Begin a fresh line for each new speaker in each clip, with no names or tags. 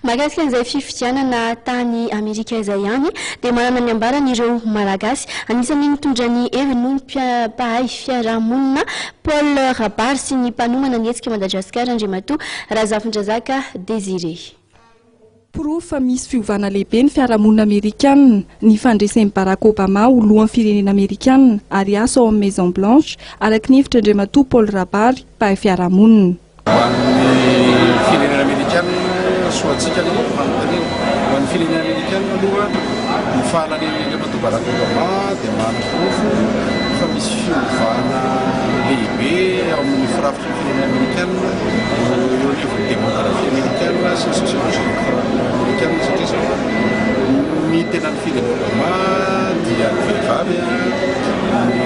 Mahakasika an'izay fifidianana tany Amerika izay ihany dia manana ny ambarany ireo Malagasy. Anisan'ny nitondra ny heviny moa ny mpahay fiarahamonina Paul Rabary sy ny mpanomana ny hetsika Madajasikara Andriamatoa Razafindrazaka Désiré.
Porofo fa misy fiovana lehibe ny fiarahamonina amerikanina, ny fandresen'i Barack Obama ho lohan'ny firenena amerikanina ary hiasa ao amin'ny Maison Blanche, araka ny hevitr'Andriamatoa Paul Rabary, mpahay fiarahamonina.
Ho an'ny firenena amerikanina, soa antsika aloha ny fanontaniana. Ho an'ny firenena amerikanina aloha, ny fahalanian'i Andriamatoa Barack Obama dia manaporofo fa misy fiovana lehibe ao amin'ny firafitry ny firenena amerikanina, eo anivon'ny demografia amerikanina sy ny sosiolojia amerikanina satria izao ny tena nifidy an'i Obama dia ny vehivavy, ny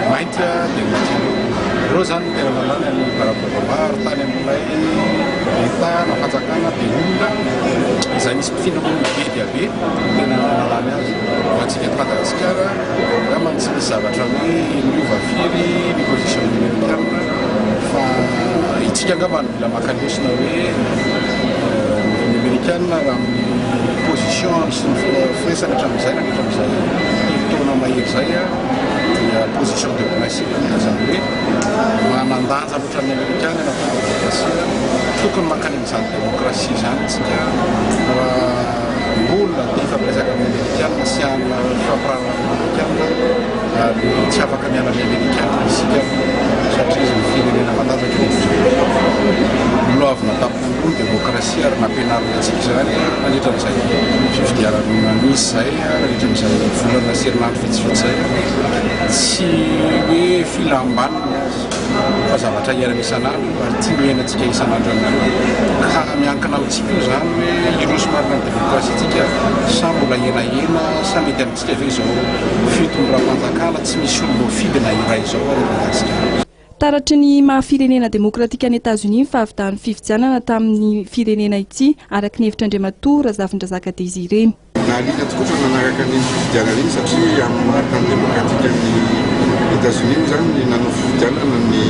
mainty dia ny latino. Ireo izany no tena nalany an'i Barack Obama ary tany amin'ilay État na fanjakana be olona izay misy mpifindra monina be dia be no tena nalany azy. Ho antsika eto Madagasikara, angamba tsy misy zavatra hoe miova firy ny position ny Amerikana fa itsika angamba no mila maka lesona hoe ny Amerikana raha amin'ny position sy ny firaisana hatramin'izay nandritra an'izay 3 taona mahery izay dia position de principe izany hoe manan-danja loatra amin'ny Amerikana ny atao demokrasia. Tokony mankany amin'izany demokrasia izany isika raha mbola te hifampiresaka amin'ny Amerikana sy hanana fifampiraharahana amin'ny Amerikana ary tsy afaka miala amin'ny Amerikana isika satria izy no firenena matanjaka eto amin'izao tontolo izao. Noloavina tamin'ny ny demokrasia ary nampianarina antsika izany nandritra an'izay fifidianana nisy izay, nandritra an'izay volana sy herinandro vitsivitsy izay. Tsy hoe filam-baniny azy fa zavatra iainana isan'andro ary tiany iainantsika isan'andro ihany koa. Ka miankina amintsika io izany hoe hiroso marina ny demokrasiantsika sa mbola henahena sa mety amintsika ve izao fitondram-panjakana tsy misy olom-boafidy na iray izao ary eto Madagasikara.
Taratry ny maha firenena demokratika an'i Etazonia ny fahavitan'ny fifidianana tamin'ny firenena ity, araka ny hevitr'Andriamatoa Razafindrazaka Désiré.
Nahaliana tokoa fa nanaraka an'iny fifidianana iny satria amin'ny maha tany demokratika an'i Etazonia moa izany ny nanao fifidianana ny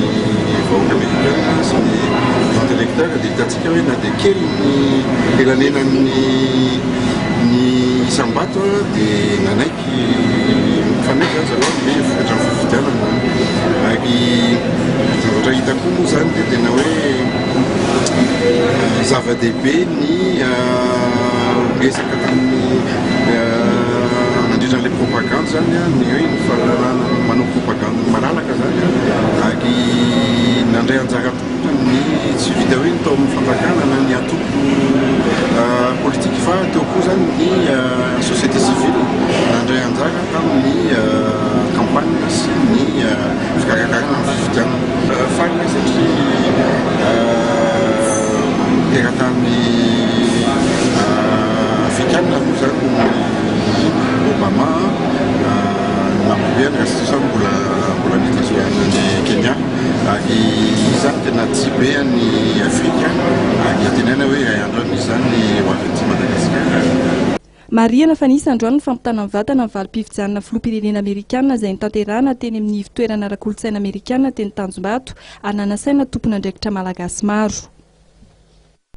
vahoaka amerikana sy ny grand électeur dia hitantsika hoe na dia kely ny elanenan'ny ny isam-bato dia nanaiky mifanaiky izany zareo hoe vokatra ny fifidianana ary zavatra hita koa moa izany dia tena hoe zava-dehibe ny resaka tamin'ny nandritra an'ilay propagande izany ny hoe ny fahalalahana manao propagande malalaka izany ary nandray anjara tokoa ny tsy vita hoe ny tao amin'ny fanjakana na ny antoko politika fa teo koa izany ny société civile nandray anjara tamin'ny campagne sy ny fikarakarana ny fifidianana. Faly aho satria teratany afrikanina moa izany i Obama, ny mampiomehy raha tsy diso aho mbola mbola any any Kenya ary izy izany tena tia be an'i Afrika ary antenaina hoe iray andro any izy izany ho avy aty Madagasikara.
Marihana fa nisy androany ny fampitana mivantana ny valim-pifidianana filoham-pirenena amerikana izay notanterahana teny amin'ny ivo-toerana ara-kolontsaina amerikana teny Tanjombato ary nanasaina tompon'andraikitra malagasy maro.